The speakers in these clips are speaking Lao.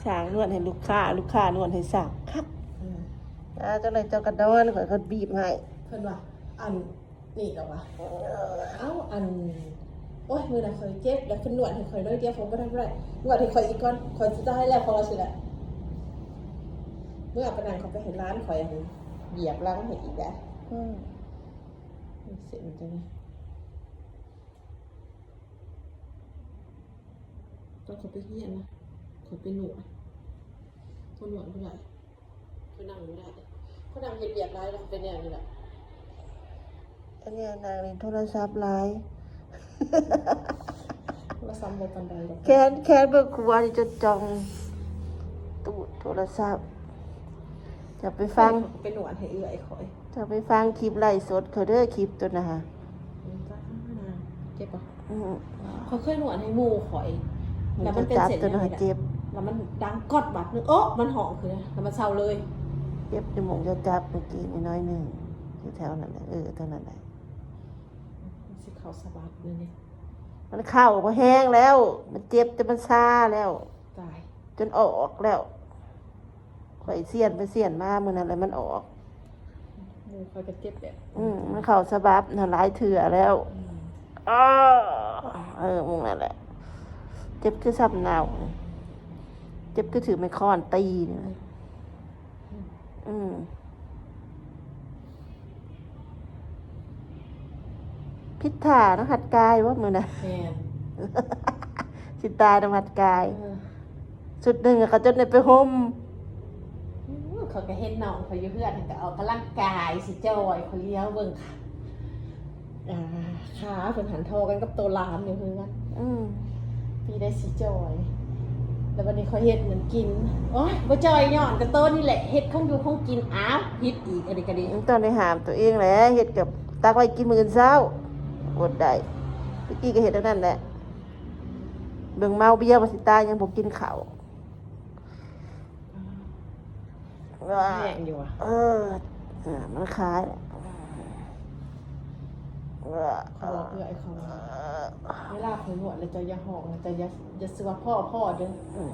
ຊ່າງນວດໃຫ້ລູກຄ້າ ລູກຄ້ານວດໃຫ້ຊ່າງ ຄັກ. ອືມ ອ່າ ຈັ່ງໃດເຈົ້າກໍນອນ ຂ້ອຍກໍບີບໃຫ້. ເພິ່ນວ່າ ອັນ ນີ້ລະວ່າ ເອົ້າ ອັນ ໂອ້ຍ ມື້ນັ້ນຂ້ອຍເຈັບ ແລ້ວເພິ່ນນວດໃຫ້ຂ້ອຍໜ້ອຍດຽວ ຂ້ອຍບໍ່ໄດ້ ບໍ່ໄດ້ ນວດໃຫ້ຂ້ອຍອີກກ່ອນ ຂ້ອຍຊິຕາຍແລ້ວ ເພາະວ່າຊິລະ ເມື່ອປານນັ້ນຂ້ອຍໄປໃຫ້ຫຼານຂ້ອຍ ອັນ ຢຽບຫຼັງໃຫ້ອີກໄດ໋. ອືມ ເສັ້ນຈັ່ງນີ້ ຕອນຂ້ອຍໄປຮຽນນະ ຂ້ອຍໄປນວດ ຂ້ອຍນວດບໍ່ໄດ້ ຂ້ອຍນັ່ງບໍ່ໄດ້ ຂ້ອຍນັ່ງເຮັດວຽກຫຼາຍແລ້ວເປັນແນວນີ້ແຫຼະ. ອັນນີ້ນັ່ງຫຼິ້ນໂທລະສັບຫຼາຍ ໂທລະສັບບໍ່ປານໃດດອກ ແຂນ ແຂນເບິ່ງຂວານີ້ຈົດຈ້ອງຕູ້ໂທລະສັບ. ຈະໄປຟັງ ໄປນວດໃຫ້ເອື້ອຍຂ້ອຍ ຈະໄປຟັງຄລິບໄລຟ໌ສົດເຂົາເດີ ຄລິບຕົວນະຫະ. ອືມ ເຈັບບໍ່? ອືມ ຂ້ອຍເຄີຍນວດໃຫ້ໝູ່ຂ້ອຍ ແລ້ວມັນເປັນເສັ້ນແນວນີ້ແຫຼະ ແລ້ວມັນດັງກອດບາດໜຶ່ງ ໂອ້ ມັນຮ້ອງຂຶ້ນ ແລ້ວມັນເຊົາເລີຍ. ເຈັບຢູ່ໝ່ອງເຈົ້າຈັບເມື່ອກີ້ນີ້ໜ້ອຍໜຶ່ງ ຢູ່ແຖວນັ້ນແຫຼະ ເອີ ເທົ່ານັ້ນແຫຼະ. ມັນຊິເຂົ້າສະບັບເລີຍນີ້ ມັນເຂົ້າບໍ່ແຮງແລ້ວ ມັນເຈັບຈົນມັນຊາແລ້ວ ຕາຍ ຈົນອອກແລ້ວ. ຂ້ອຍສ່ຽນໄປສ່ຽນມາມື້ນັ້ນແຫຼະ ມັນອອກ ໝູ່ຂ້ອຍກໍເຈັບແບບ ອືມ ມັນເຂົ້າສະບັບນະ ຫຼາຍເທື່ອແລ້ວ. ອືມ ເອີ ເອີ ໝູ່ນັ້ນແຫຼະ ເຈັບຄືຊ້ຳເນົ່າ ເຈັບຄືຖືກໄມ້ຄ້ອນຕີນີ້. ອືມ ອືມ ຜິດທ່ານຳຮັດກາຍບໍ່ມື້ນັ້ນ? ແມ່ນ ຊິຕາຍນຳຮັດກາຍ. ເອີ ຊຸດໜຶ່ງກໍຈົນໄດ້ໄປຫົ່ມ. ອືມ ຂ້ອຍກໍເຫັນນ້ອງຂ້ອຍຢູ່ເຮືອນ ກໍອອກກຳລັງກາຍຊິຈ່ອຍ ຂ້ອຍຫຼຽວເບິ່ງ ອ່າ ຂາເພິ່ນຫັ້ນທໍ່ກັນກັບໂຕຫຼານຢູ່ເຮືອນ. ອືມ ປີໃດຊິຈ່ອຍ ແລ້ວບັດນີ້ຂ້ອຍເຮັດນັ້ນກິນ ໂອ້ຍ ບໍ່ຈ່ອຍ ຍ້ອນກະໂຕນີ້ແຫຼະ ເຮັດຂອງຢູ່ຂອງກິນ ອ້າວ ຜິດອີກ ອັນນີ້ກໍດີ. ອືມ ຕ້ອງໄດ້ຫ້າມຕົວເອງແຫຼະ ເຮັດກັບຕັກໄວ້ກິນມື້ອື່ນເຊົ້າ ອົດໄດ້. ແຕ່ກີ້ກໍເຮັດແນວນັ້ນແຫຼະ ເບິ່ງເມົາເບຍວ່າຊິຕາຍ ຍັງບໍ່ກິນເຂົ້າ. ແຮງຢູ່ຫວາ? ເອີ ມັນຄາຍແຫຼະ. ຂ້ອຍບອກເອື້ອຍຂ້ອຍວ່າ ເວລາຂ້ອຍນວດແລ້ວເຈົ້າຢ່າຮ້ອງ ເຈົ້າຢ່າ ຢ່າຊິວ່າພໍ້ໆເດີ ອືມ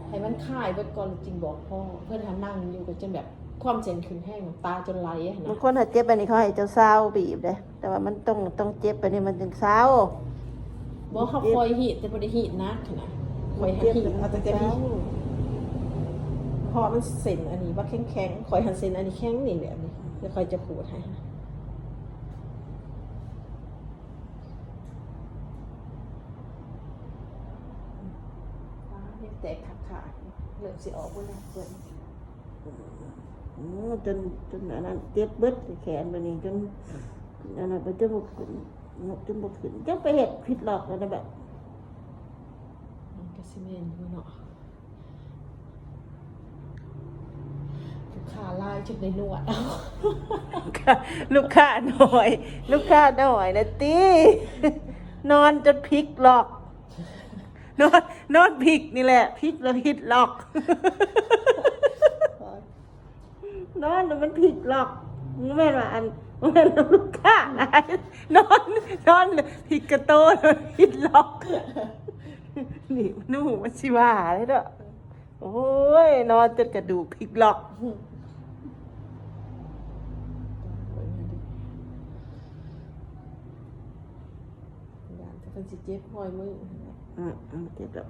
ໃຫ້ມັນຄາຍເບິດກ່ອນແລ້ວຈຶ່ງບອກພໍ້. ເພິ່ນຫານັ່ງຢູ່ກໍຈົນແບບຄວາມເຈັບຂຶ້ນແຮງ ນ້ຳຕາຈົນໄຫຼຫັ້ນນະ. ບາງຄົນຫາເຈັບແບບນີ້ເຂົາໃຫ້ເຈົ້າຊາວບີບເດ້ ແຕ່ວ່າມັນຕ້ອງ ຕ້ອງເຈັບປານນີ້ມັນຈຶ່ງເຊົາ. ບໍ່ ເຮົາຄ່ອຍຮີດ ແຕ່ບໍ່ໄດ້ຮີດໜັກຫັ້ນນະ ຄ່ອຍຫັດຮີດເອົາຕັ້ງແຕ່ນີ້ ເພາະວ່າມັນເສັ້ນອັນນີ້ວ່າແຂງໆ ຂ້ອຍຫັນເສັ້ນອັນນີ້ແຂງນີ້ແບບນີ້ ແລ້ວຂ້ອຍຈະຂູດໃຫ້. ອ່າ ຍັງແຕກຂາດໆ ເລີ່ມຊິອອກເບິດແລ້ວເພິ່ນ. ໂອ້ ຈົນ ຈົນອັນນັ້ນເຈັບເບິດແຂນບາດນີ້ ຈົນອັນນັ້ນໄປຈົນບໍ່ຂຶ້ນ ຍົກຈົນບໍ່ຂຶ້ນ ຈັກໄປເຮັດຜິດລັອກແລ້ວນະບັດ. ມັນກໍຊິແມ່ນຢູ່ເນາະ ລູກຄ້າຫຼາຍຈົນໄດ້ນວດເອົາ. ລູກຄ້າ ລູກຄ້ານ້ອຍ ລູກຄ້ານ້ອຍນະຕິ ນອນຈົນຜິດລັອກ. ນອນ ນອນພິກນີ້ແຫຼະ ພິກແລ້ວຜິດລັອກ ນອນແລ້ວມັນຜິດລັອກ ບໍ່ແມ່ນວ່າອັນ ບໍ່ແມ່ນວ່າລູກຄ້າຫຼາຍ ນອນ ນອນຜິດກະໂຕແລ້ວຜິດລັອກ ນີ້ໜູມັນຊິວ່າເດ້ເນາະ. ໂອ້ຍ ນອນຈົນກະດູກພິກລັອກ. ຢ້ານແຕ່ເພິ່ນຊິເຈັບຮອຍມືຫັ້ນແຫຼະ. ອືມ ອືມ ເຈັບແລ້ວ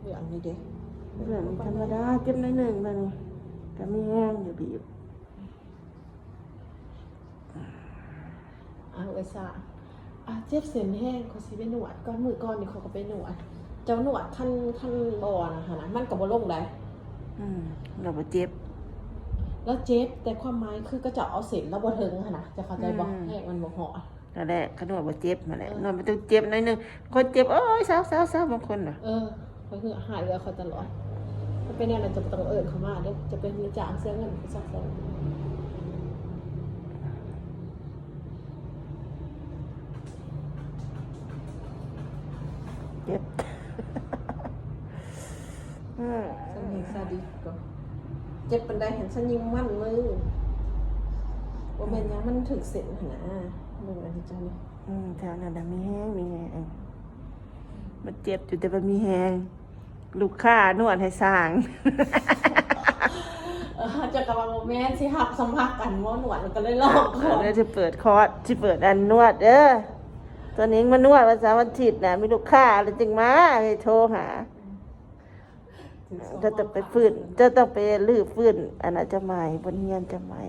ເລື່ອງນີ້ເດ້ ເລື່ອງນີ້ທຳມະດາ ເຈັບໜ້ອຍໜຶ່ງແລ້ວນີ້ ກໍມີແຮງຢູ່ບີບ. ອ້າວ ເອື້ອຍສາ ອາ ເຈັບເສັ້ນແຮງ ຂ້ອຍຊິໄປນວດກ່ອນ ມື້ກ່ອນນີ້ຂ້ອຍກໍໄປນວດ ເຈົ້ານວດຄັນ ຄັນບໍ່ນະຫັ້ນນະ ມັນກໍບໍ່ລົງໃດ. ອືມ ລາວບໍ່ເຈັບ ລາວເຈັບ ແຕ່ຄວາມໝາຍຄືເຂົາເຈົ້າເອົາເສັ້ນລາວບໍ່ເຖິງຫັ້ນນະ ເຈົ້າເຂົ້າໃຈບໍ່? ອືມ ແຮງມັນບໍ່ຮອດ. ນັ້ນແຫຼະ ຂະນວດບໍ່ເຈັບຫັ້ນແຫຼະ ເອີ ນວດມັນຕ້ອງເຈັບໜ້ອຍໜຶ່ງ ຄົນເຈັບ ໂອ້ຍ ເຊົາໆໆ ບາງຄົນນະ ເອີ ຂ້ອຍຄືຫາຍເອື້ອຍຂ້ອຍຕະຫຼອດ ຖ້າເປັນແນວນັ້ນຈະບໍ່ຕ້ອງເອີ້ນເຂົາມາເດີ້ ຈະໄປຈ້າງເສຍເງິນໄປຊັກຊ້ອນ ເຈັບ. ອືມ ຊັ້ນແຮງຊາດິດກໍ ເຈັບປານໃດຫັ້ນ ຊັ້ນຍິ່ງມັນມື ບໍ່ແມ່ນຫຍັງ ມັນຖືກເສັ້ນຫັ້ນນະ ເບິ່ງອັນນີ້ເຈົ້ານີ້ ອືມ ແຖວນັ້ນນະມີແຮງ ມີແຮງ ມັນເຈັບຢູ່ ແຕ່ວ່າມີແຮງ ລູກຄ້ານວດໃຫ້ຊ່າງ. ເອີ ເຈົ້າກໍວ່າບໍ່ແມ່ນ ຊິຮັບສະໝັກອັນໝໍນວດ ກໍເລີຍລອກກ່ອນ. ເອີ ຊິເປີດຄອດ ຊິເປີດອັນນວດເດີ. ຕອນນີ້ມານວດວັນເສົາວັນອາທິດນະ ມີລູກຄ້າແລ້ວຈຶ່ງມາ ໃຫ້ໂທຫາ. ເຈົ້າຕ້ອງໄປຟື້ນ ເຈົ້າຕ້ອງໄປຮື້ຟື້ນອັນນັ້ນເຈົ້າໃໝ່ ບົດຮຽນເຈົ້າໃໝ່.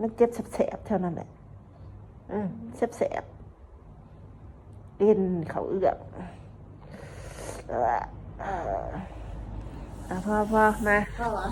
ມັນເຈັບແສບໆ ແຖວນັ້ນແຫຼະ. ອືມ ແສບໆ ເອັນເຂົ້າເອື້ອງ. ເອີ ເອີ ພໍໆ ມາ. ເຂົ້າຫວາ?